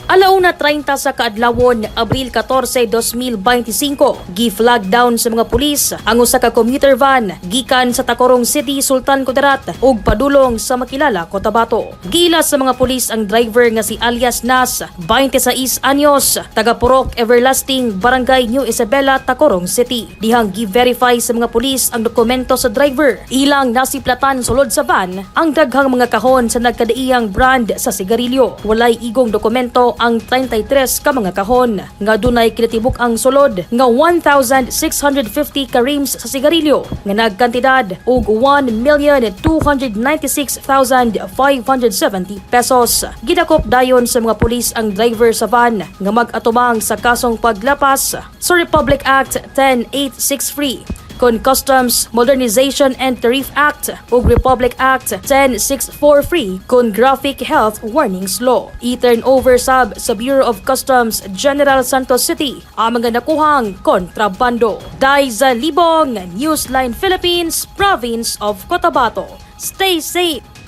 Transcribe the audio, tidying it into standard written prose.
Alauna 30 sa kaadlawon, Abril 14, 2025, gi-flag down sa mga pulis ang usa ka commuter van gikan sa Tacurong City, Sultan Kudarat ug padulong sa Makilala, Cotabato. Giila sa mga pulis ang driver nga si alias Nas, 26 anyos, taga Purok Everlasting, Barangay New Isabela, Tacurong City. Dihang gi-verify sa mga pulis ang dokumento sa driver. Ilang nasiplatan sulod sa van ang daghang mga kahon sa nagkadaiyang brand sa sigarilyo. Walay igong dokumento ang 33 ka mga kahon nga dunay kinatibuk-ang sulod nga 1,650 ka reams sa sigarilyo nga nagkantidad og 1,296,570 pesos. Gidakop dayon sa mga pulis ang driver sa van nga mag-atubang sa kasong paglapas sa Republic Act 10863 kon Customs Modernization and Tariff Act ug Republic Act 10643 kon Graphic Health Warnings Law. I-turn over sab sa Bureau of Customs, General Santos City ang mga nakuhang kontrabando. Daiza Libong, Newsline Philippines, Province of Cotabato. Stay safe.